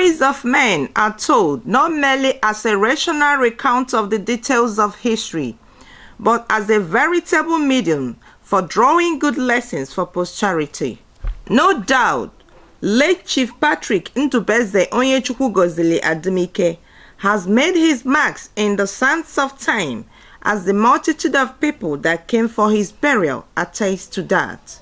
Stories of men are told not merely as a rational recount of the details of history, but as a veritable medium for drawing good lessons for posterity. No doubt, late Chief Patrick Ndubeze Onyechukwu Adimike has made his marks in the sands of time, as the multitude of people that came for his burial attest to that.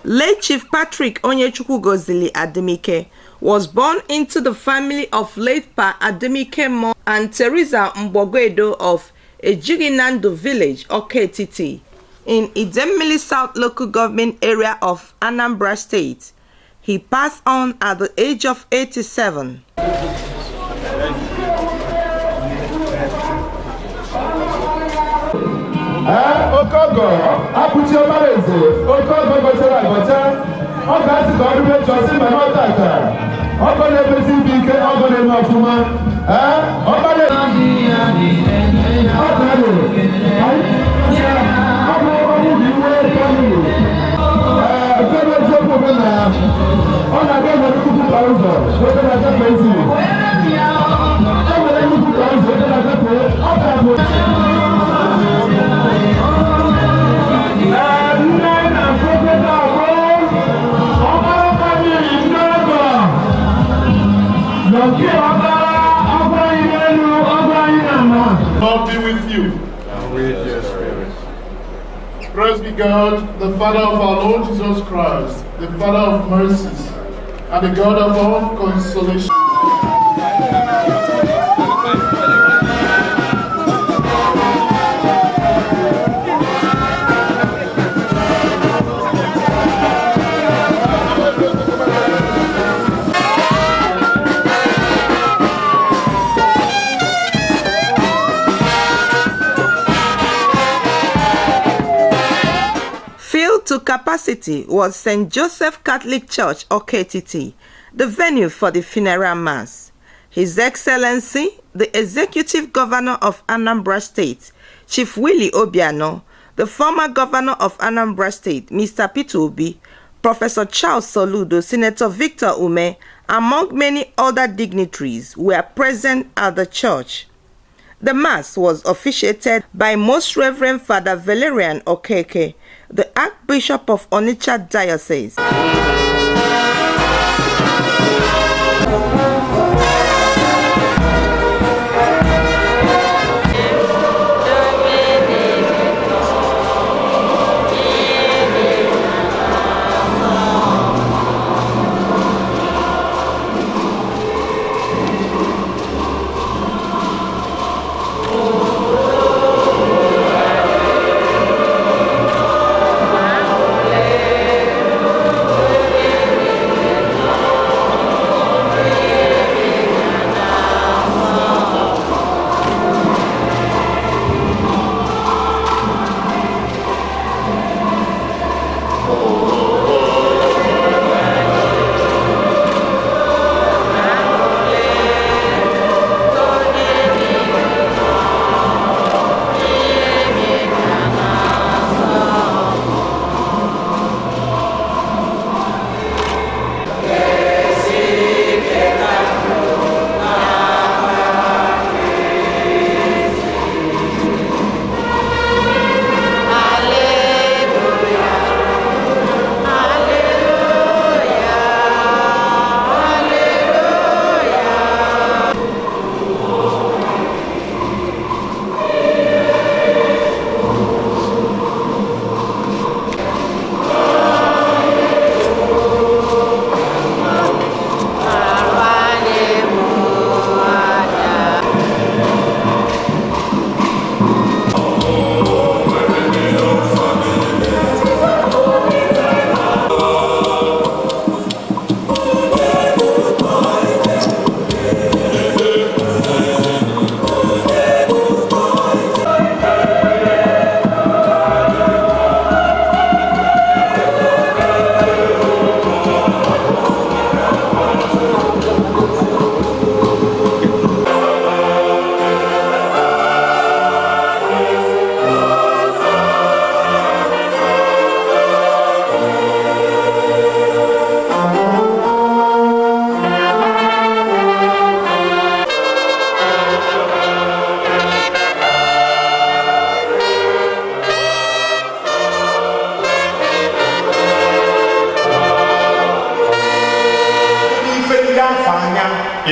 Late Chief Patrick Onyechukwu Adimike was born into the family of late Pa Adimike Mo and Teresa Mbogoedo of Ejiginando Village, Oketiti, in Idemili South Local Government Area of Anambra State. He passed on at the age of 87. Okogo, Apuchi Omareze, Okogo gochara agocha, ọ ga-asị ka ọ dịbe chọsị ma na ọtata, ọgọ na-emesi ibe ike, ọgọ na-eme ọfụma, ọgbara ọ bụ ọnwụ bụ iwe famili, nke bụ eziokwu bụ na ọ na-aga enwere nnukwu ka ụzọ, oge na-agafe ezi, enwere nnukwu ka ụzọ, oge na-agafe, ọ ga-abụ. Lord be with you. And with your spirit. Praise be God, the Father of our Lord Jesus Christ, the Father of mercies, and the God of all consolation. To capacity was St. Joseph Catholic Church, Oketiti, the venue for the funeral mass. His Excellency, the Executive Governor of Anambra State, Chief Willie Obiano, the former Governor of Anambra State, Mr. Peter Obi, Professor Charles Soludo, Senator Victor Ume, among many other dignitaries, were present at the church. The mass was officiated by Most Reverend Father Valerian Okeke, the Archbishop of Onitsha Diocese.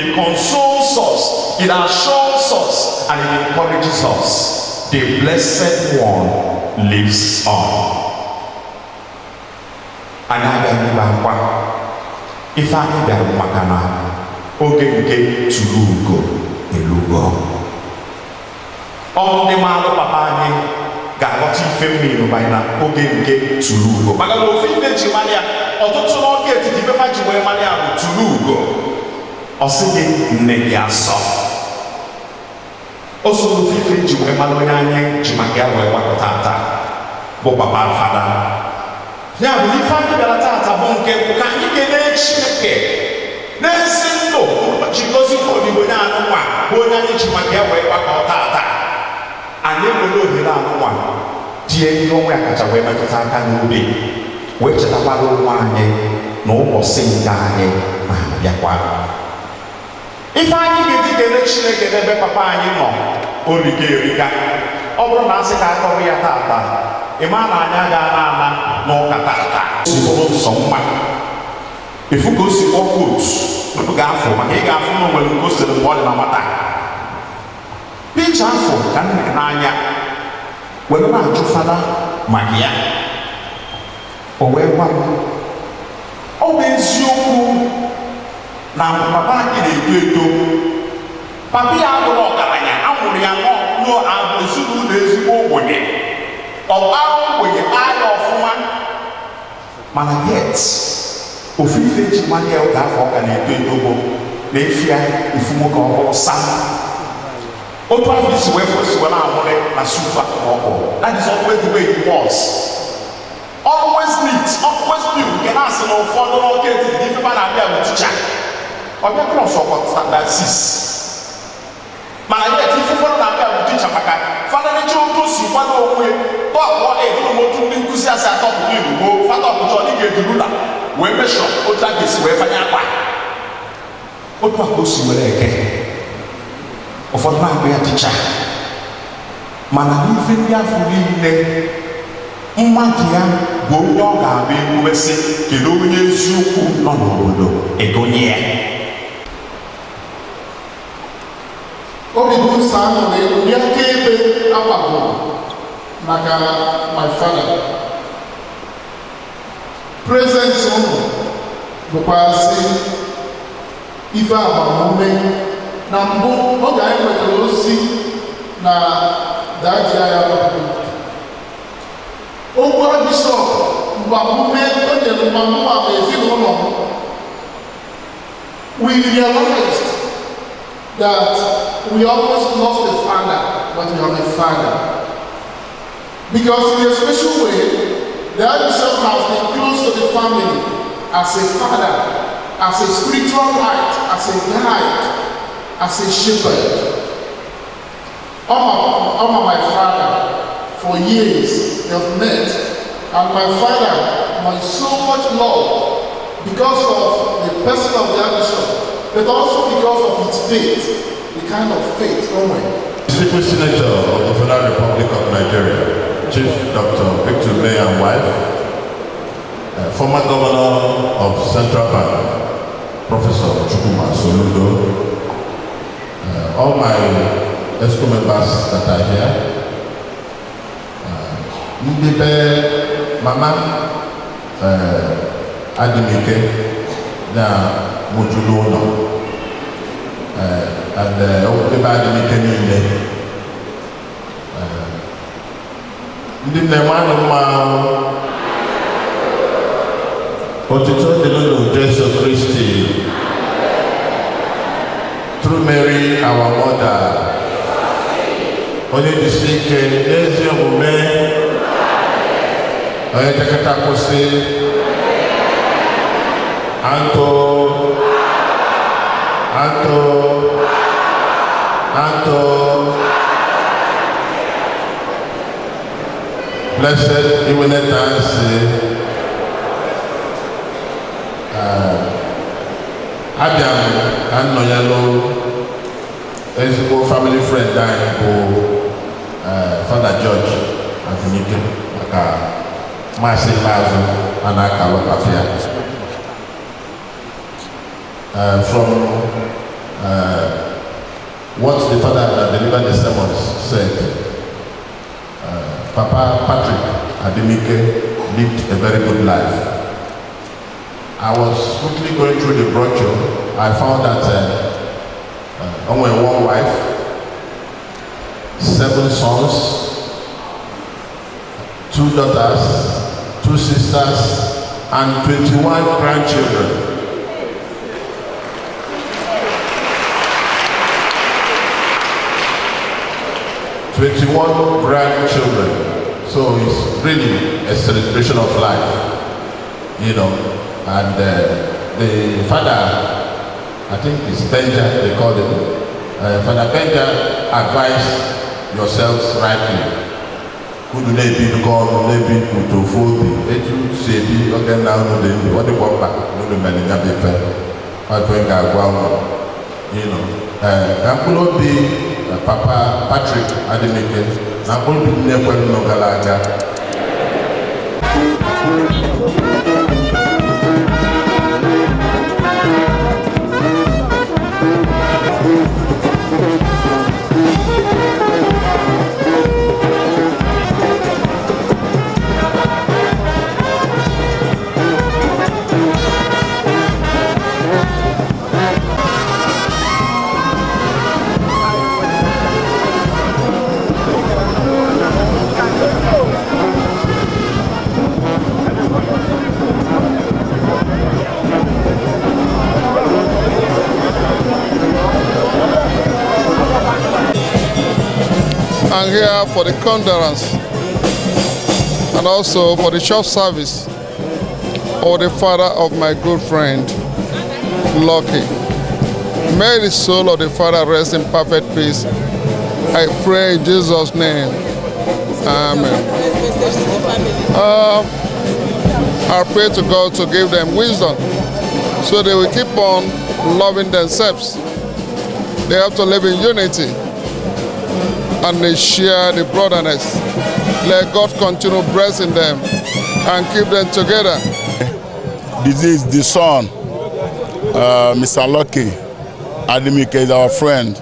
It consoles us, it assures us, and it encourages us. The Blessed One lives on. Anyị abịaghị ibe akwa. Ife anyị bịara maka na oge nke tụrụ ugo elugo. Ọ ndị maalụ papa anyị ga-aghọta ife mmiri banye na oge nke tụrụ ugo, maka na ofu ife ji mara ya ọtụtụ n'oge etiti, ifefa ji wee mara ya bụ tụrụ ugo. Ọ sị gị nne gị asọ o so ofu ife ji wee mara onye anyị ji maka ya wee gbakọ tata bụ papa Fada. Ya bụ ife anyị bịara tata bụ nke bụ ka anyị kelee Chineke n'ezi ndụ ji gozi odibo onye anụnwa bụ onye anyị ji maka ya wee gbakọ tata. Anyị enwere ohere anụnwa die ihe ọnwa ya kacha wee metụta aka n'obi, wee chetakwara onwe anyị na ụbọchị nke anyị na-abịakwa. Ife anyị ga-eji kelee Chineke n'ebe papa anyị nọ origa erika. Ọ bụrụ na asị ka akọrọ ya tata, ị ma na anyị aga ana ana n'ụka tata si bụrụ nsọ mma efu ka o si kpọọ kootu ga-afụ, maka ị ga-afụ na o nwere nke o siri mgbe ọ dị na nwata. Picha afọ ka m nere n'anya were na-ajụ Fada maka ya, o wee gwa m, ọ bụ eziokwu na papa anyị na-eto eto, papa ya abụrụ ọgaranya. A mụrụ ya n'ezinụlọ ezigbo ogbenye, ọkpa ogbenye kpaa ya ọfụma, mana yet ofu ife eji mara ya oge afọ ọ ka na-eto eto bụ na efi ya ifu nwoke ọhụrụ sam otu afọ isi wee fụ si wee na-amụrị na sutu akụkọ. That is always the way he was, always neat, always new. Nke na-asị na ụfọdụ n'ọka etiti ife ba na-abịa bụ teacher, ọbịa cross ọkọ standard 6, mana yet ife ụfọdụ na-abịa bụ teacher, maka fananicha otu o si kwado onwe tọpụ eduru m otu ndị nkụzi asị atọpụ n'ilu gboo fatọpụ chọọ ị ga-eji ruler wee meshọ otu a ga-esi wee fanye akwa otu a ka o si were eke. Ụfọdụ na-akpụ ya teacher, mana n'ife ndị afọ niile mmadụ ya bụ onye ọ ga-abịa ekwubesị kedu onye eziokwu nọ n'obodo egonye ya. Obi bụ nsọ aṅụrị ụdị akaebe agbagoro maka my father. Presence ụnụ bụkwazị ife agbamume. Na mbụ, oge anyị nwetara ozi na daddy ya gbapụrụ okwu bishọp, mgbamume o nyere mgbamume ma ezinụlọ m, we realized that we almost lost a father, but we have a father. Because in a special way, the Archbishop has been close to the family as a father, as a spiritual light, as a guide, as a shepherd. Oma, my father, for years they have met, and my father, my so much love because of the person of the Archbishop, but also because of his faith, the kind of faith, only. Distinguished Senator of the Federal Republic of Nigeria, Chief Dr. Victor Umeh and wife, former Governor of Central Bank, Professor Chukwuma Soludo, all my EXCO members that are here, ndị be mama Adimike na Mojulu ụlọ, and ndị be Adimike niile, ndị nne m anụ mma, otito dịrị Jesu Kristi. Through Mary our mother, onye jisi ike n'ezi omume, onye jekọta kwụsị anto anto anto. Blessed Iwene Tansi, abịa m ka m nọnyelụ ezigbo family friend anyị bụ Fada George Azumike maka Mass ikpeazụ a na-akalụ papa ya. From What the father that delivered the sermons said, Papa Patrick Adimike lived a very good life. I was quickly going through the brochure. I found that only one wife, 7 sons, 2 daughters, 2 sisters, and 21 grandchildren. 21 grandchildren. So it's really a celebration of life, you know. And the father, I think it's Benja, they call him. Father Benja advised yourselves rightly. Unu na-ebi ọnụ na-ebi uto ofu obi etu si ebi oge nna unu dị ndụ ọ dịkwa mkpa na unu mere ya bụ ife ọ ife m ga-agwa unu, you know. Ka mkpụrụ obi Papa Patrick Adimike na mkpụrụ obi nne kwere nọ gara aga. I'm here for the condolence and also for the church service of the father of my good friend, Lucky. May the soul of the father rest in perfect peace. I pray in Jesus' name. Amen. I pray to God to give them wisdom so they will keep on loving themselves. They have to live in unity and they share the brotherliness. Let God continue blessing them and keep them together. This is the son, Mr. Lucky Adimike is our friend.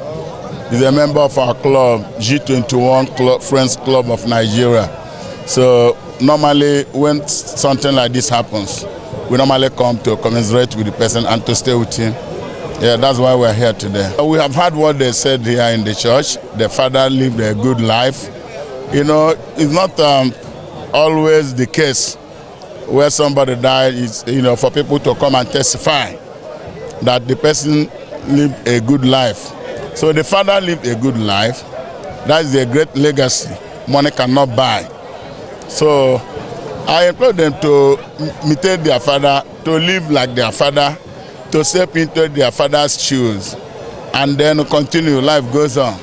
He's a member of our club, G21 Club, Friends Club of Nigeria. So normally when something like this happens, we normally come to commiserate with the person and to stay with him. Yeah, that's why we're here today. We have heard what they said here in the church. The father lived a good life. You know, it's not always the case where somebody died, it's, you know, for people to come and testify that the person lived a good life. So the father lived a good life. That is a great legacy money cannot buy. So I implore them to imitate their father, to live like their father, to step into their father's shoes, and then continue, life goes on.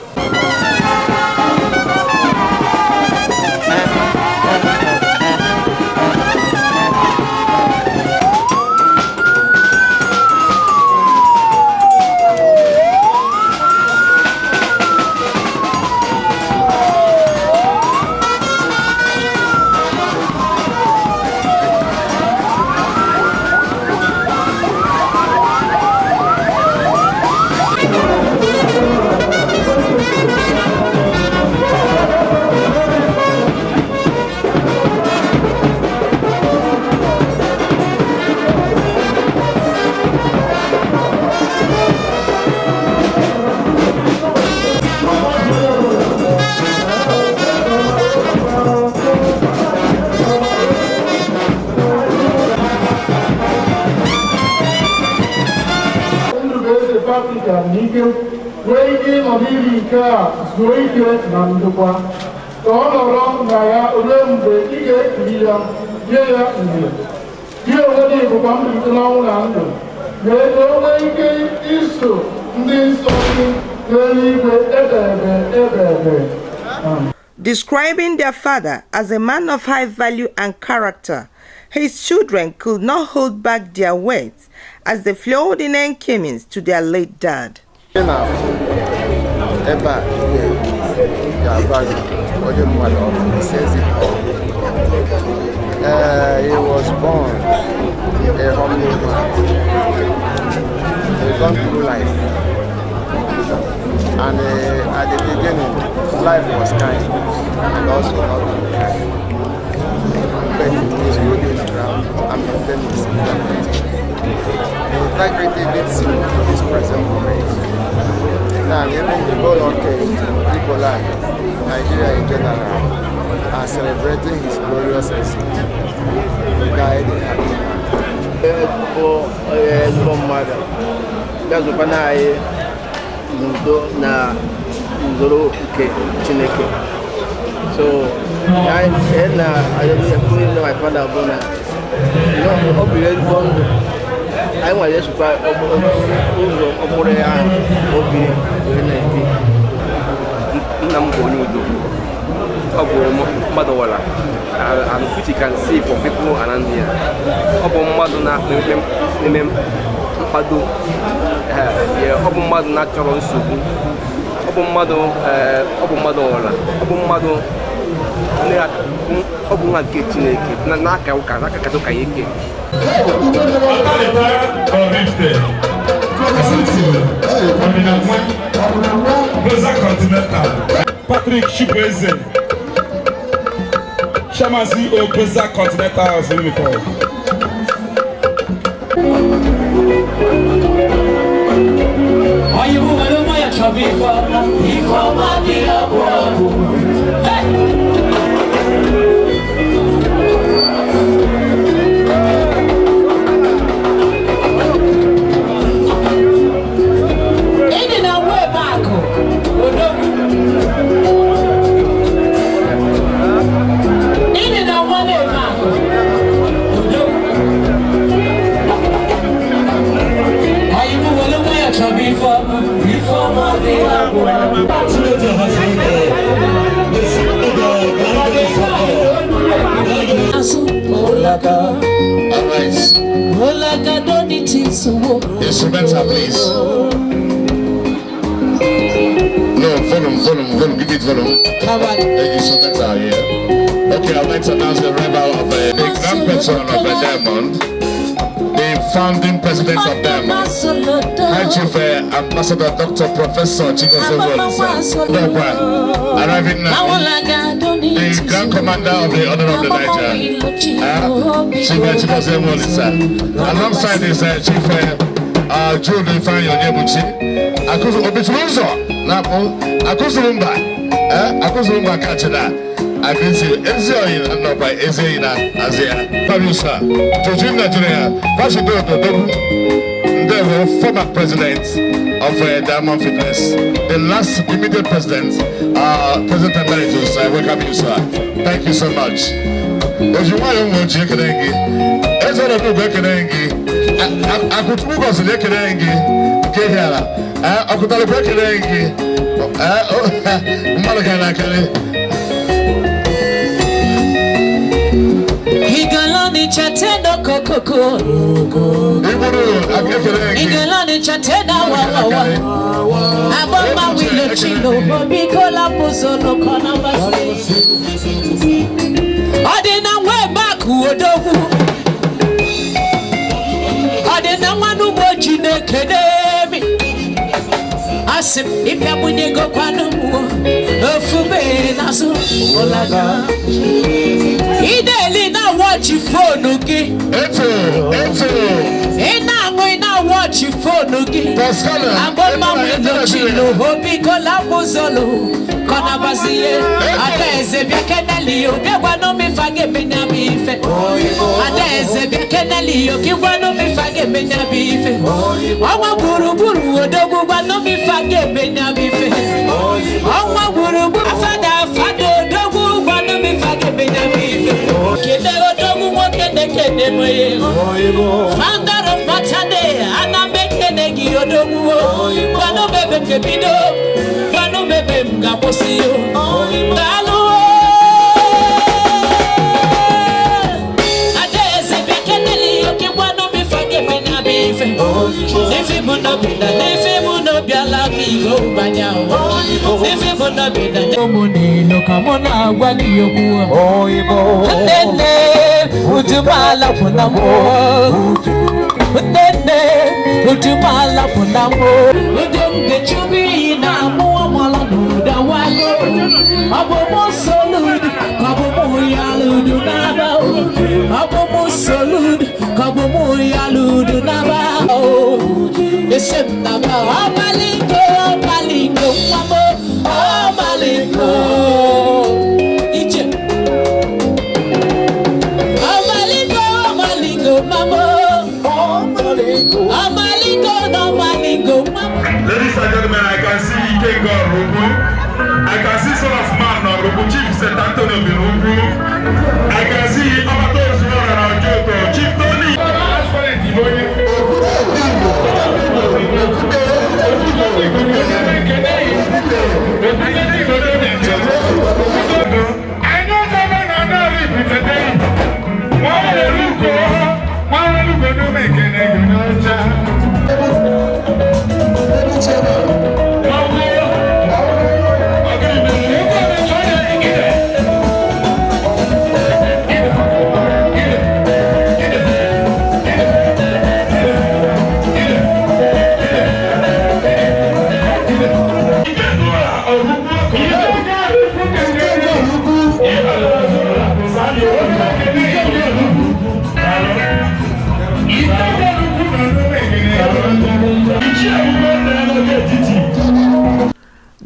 Nwee ike ịnọ n'ili nke a zuo ike na ndokwa ka ọ nọrọ na ya ruo mgbe ị ga-ekiri ya nye ya ìhè. Gị onwe gị bụkwa mbilite n'ọnwụ na ndụ mee ka o nwee ike iso ndị nsọ gị n'eluigwe ebebe ebebe. Describing their father as a man of high value and character, his children could not hold back their words as they flowed in encomiums to their late dad. Ebe a ga-agwa gị onye mmadụ ọ bụ. He was born a humble man. He gone through life. And at the beginning, life was kind and also not too kind. But he's holding his ground and maintaining his integrity. The integrity leads him to this present moment. Now, even the whole Igbo land, Nigeria in general, are celebrating his glorious exit. He died a happy man. So I na my father bụ na ọ biri ezigbo ndụ anyị nwere esokwa ụzọ okporo ya ahụ o biri wee na-ebi. Nna m bụ onye udo, ọ bụ mmadụ wara and which you can see from people around here. Ọ bụ mmadụ na-eme mkpado, ọ bụ mmadụ na-achọrọ nsogbu, ọ bụ mmadụ ọra, ọ bụ mmadụ ọ bụ nwa nke Chineke n'aka ụka n'aka kasị ụka ya ike. Patrick Chibueze, Chairman CEO Goza Continental House Limited. Instrumental, please. No, volume, give it volume. Instrumental, yeah. Okay, I'd like to announce the arrival of the grand patron of Diamond, the founding president of Diamond, High Chief Ambassador Dr. Professor Chigozie Olisa, arriving now, the Grand Commander of the Order of the Niger, Chief Chigozie Olisa, alongside is Chief Jude Ifeanyi Onyebuchi, Obichuluzo, Akuzurumba, Akuzurumba Kachida, I can see Ezioyi Nnoba, Ezioyi Azia, Producer, Jojim Nigeria, Pastor Dodogu, the former president of Diamond Fitness, the last immediate president, President Emeritus. I welcome you, sir. Thank you so much. Ojuwayo Mochi Ekenengi, Ezioyi Ekenengi, Akutubu Gosili Ekenengi, Kehiala, Akutalepu Ekenengi, Mmadụ Kere. Igalani chatendo kokoko. Igalani chatenda wawa. Aboma wilo chilo bikola pusolo kona basi. Odina we baku odogu. Odina wanu bo Chineke demi. Asim ifya munyego kwanu ofube nasu olaga. Ideli na watch phone gị. Ị na-aṅụ ị na watch phone gị. Agbọma wilo chilo obi kola buzolo kona bazie. Adaeze bịa keneli yo bịa gwanụ m ife a ga-eme nya bụ ife. Adaeze bịa keneli yo gị gwanụ m ife a ga-eme nya bụ ife. Ọnwa gburugburu odogwu gwanụ m ife a ga-eme nya bụ ife. Ọnwa gburugburu afada afada odogwu gwanụ m ife a ga-eme nya bụ ife. Kene odogwu nwoke na-ekene m ye. Founder of Matade, ana m ekene gị odogwu. Gwanụ m ebe m ga-ebido, gwanụ m ebe m ga-akwụsị yo. Daalụ. Adaeze bịa keneli yo gị gwanụ m ife a ga-eme nya bụ ife. N'ife mụ n'obi na n'ife mụ n'obi ala m igbo gbanya o. N'ife mụ n'obi na ụmụ n'ilo ka mụ na-agwa n'ihe okwu. Nnenne ujumala pụna m. Nnenne ujumala pụna m. Udu m ga-echubi iyi na mụọ. Ikenga Ọrụgbu. I can see Son of Man na Ọrụgbu, Chief St. Anthony bi n'Ugwu. I can see Ọbata Ozuora na Ojoto, Chief Tony.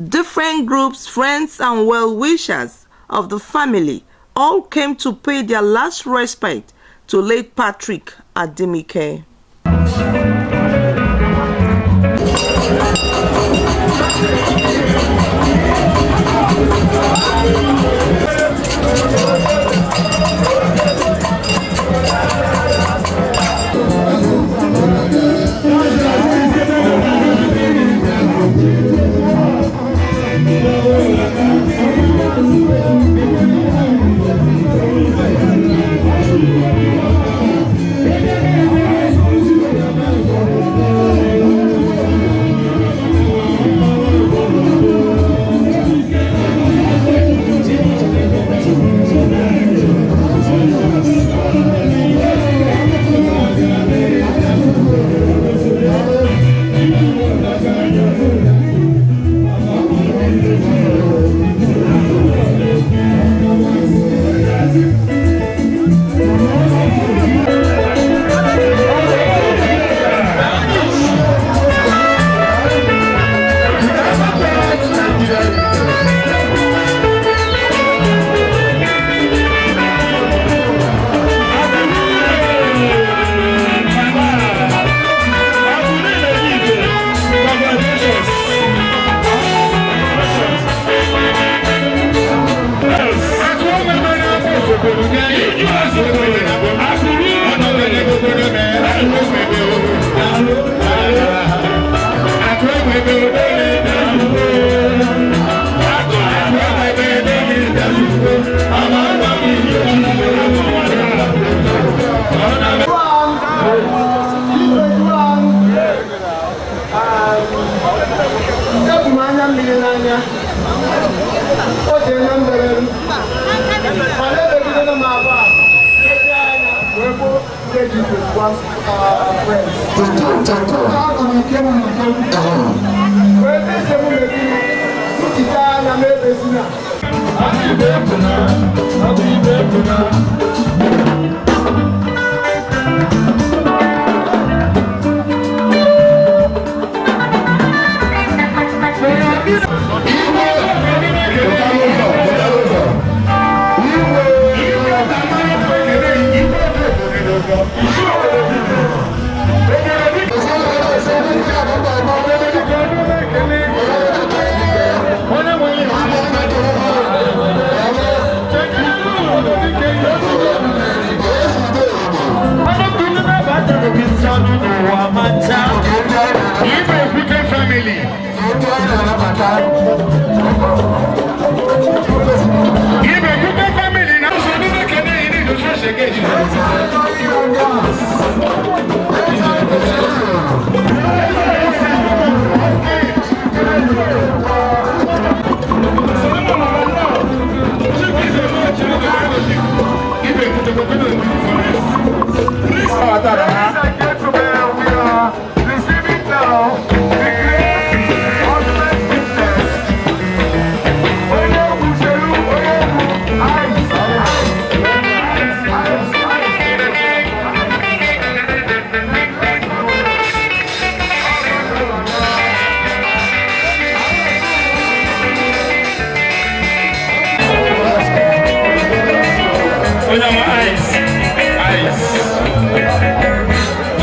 Different groups, friends, and well-wishers of the family all came to pay their last respect to late Patrick Adimike.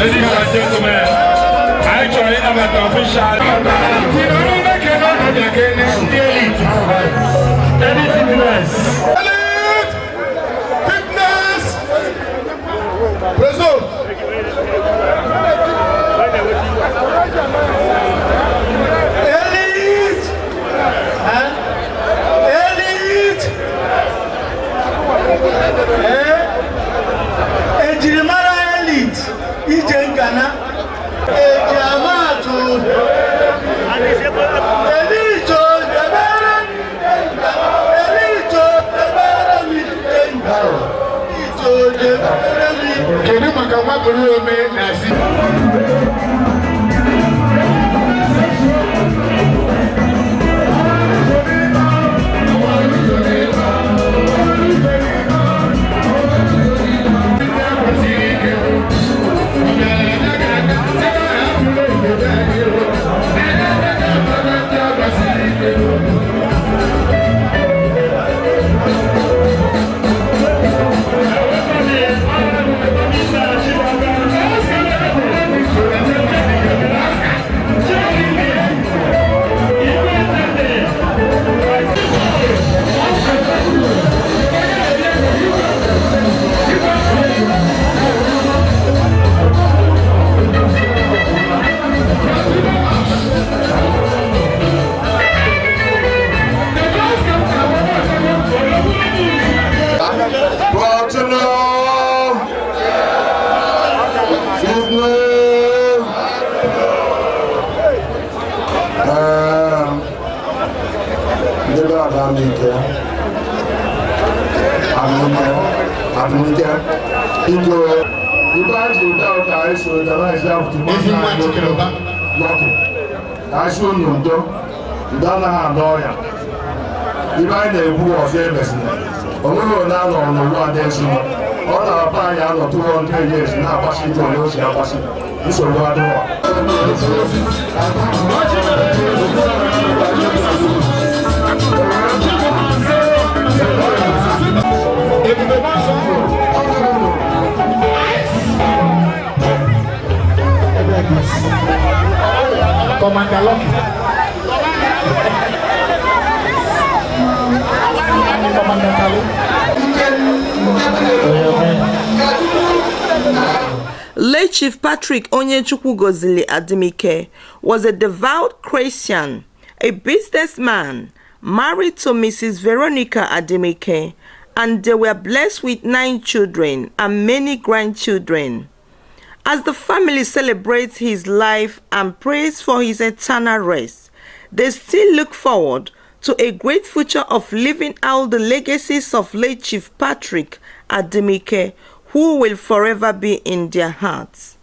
Ladies and gentlemen, I try about the official. Ọgbakọrọ ome na-asị. Asị unu ndo ndo anaghị anọ ọrịa ibe anyị na-ekwu ọzọ emesina o nweghị onye a nọrọ n'ụwa dị ezi ọ na-apa anyị anọ 200 years na-agbasi ike onye o si agbasi nsogbu adịghọ. Commander Lucky. Commander Kalu. Late Chief Patrick Onyechukwu Gozili Adimike was a devout Christian, a businessman, married to Mrs. Veronica Adimike, and they were blessed with 9 children and many grandchildren. As the family celebrates his life and prays for his eternal rest, they still look forward to a great future of living out the legacies of late Chief Patrick Adimike, who will forever be in their hearts.